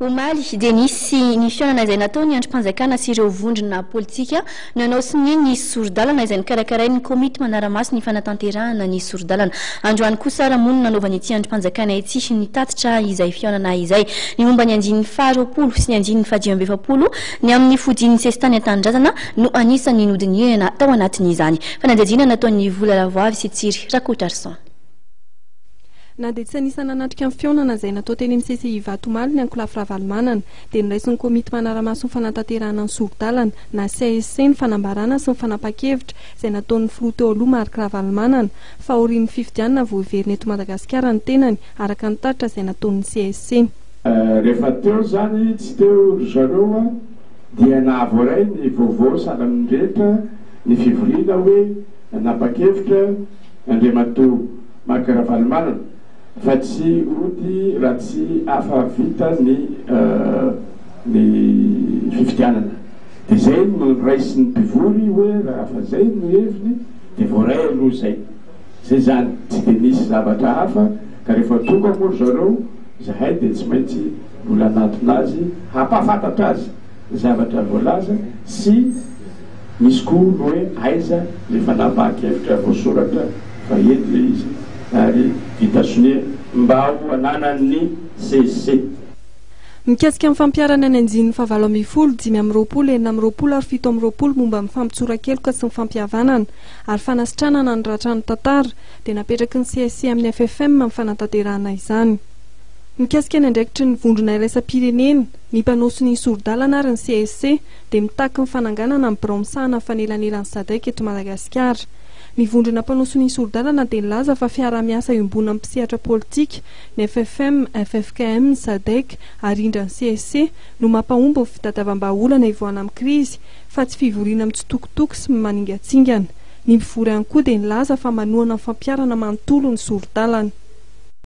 Omaly dia nisy ny fihaonana izay nataon'ny andrim-panjakana sy ireo vondrona politika nanao sonia ny sori-dalana izay nokarakarain'ny komity manara-maso ny fanatanterahana ny sori-dalana. Androany kosa ary moa no nanaovan'ity andrim-panjakana ity ny tatitra izay fihaonana izay. Ny momba ny andininy faharoapolo sy ny andininy fahadimy amby efapolo ny amin'ny fodian'ny sesitany an-tanindrazana no anisan'ny nodinihana tao anatin'izany. Fanadihadiana nataon'ny Vola Lavoavy sy Tsiry Rakotarison. Na dia tsy anisany nanatrika ny fihaonana izay natao teny amin'ny CCI Ivato omaly ny ankolafy Ravalomanana, dia noraisin'ny komity manara-maso ny fanatanterahana ny sori-dalana na CSC ny fanambarana sy ny fanapahan-kevitra izay nataon'ny filoha teo aloha Marc Ravalomanana fa aorian'ny fifidianana vao hiverina eto Madagasikara ny tenany araka ny tatitra izay nataon'ny CSC. Rehefa teo izany tsy teo ry zareo dia nahavoaray ny vaovao sahala amin'ny rehetra ny fivoriana hoe nanapa-kevitra Andriamatoa Marc Ravalomanana fa tsy hody raha tsy afa vita ny ny fifidianana. Dia izay no noraisin'ny mpivory hoe raha fa izay no heviny dia voaray aloha izay. Izay izany, tsy dia nisy zavatra hafa ka rehefa tonga moa ry zareo izahay dia tsy maintsy mbola hanatona azy hampahafantatra azy ny zavatra voalaza sy misy koa ny hoe aiza le fanapahan-kevitra voasoratra fa eny le izy ary vita sonia mba ho ananan'ny CSC. Mikasika ny fampiharana ny andininy fahavalo ambin'ny folo, 25, 26 ary 27 momba ny famotsoran-keloka sy ny fampihavanana ary fanasitranana ny ratran'ny tantara dia napetraky ny CSC amin'ny FFM ny fanatanterahana izany. Mikasika ny andraikitry ny vondrona iraisam-pirenena, ny mpanao sonia sori-dalana ary ny CSC dia mitaky ny fananganana ny birao misahana ny fanelanelan'ny SADC eto Madagasikara. Ny vondrona mpanao sonia sori-dalana dia nilaza fa fiaraha-miasa iombonan'ny mpisehatra politika, ny FFM, FFKM, SADC ary indra ny CSC no mampahomby ny fitadiavam-bahaolana hivoahana amin'ny krizy fa tsy fivoriana mitsitokotoko sy maningantsingana. Ny mpivory ihany koa dia nilaza fa manohana ny fampiharana manontolo ny sori-dalana.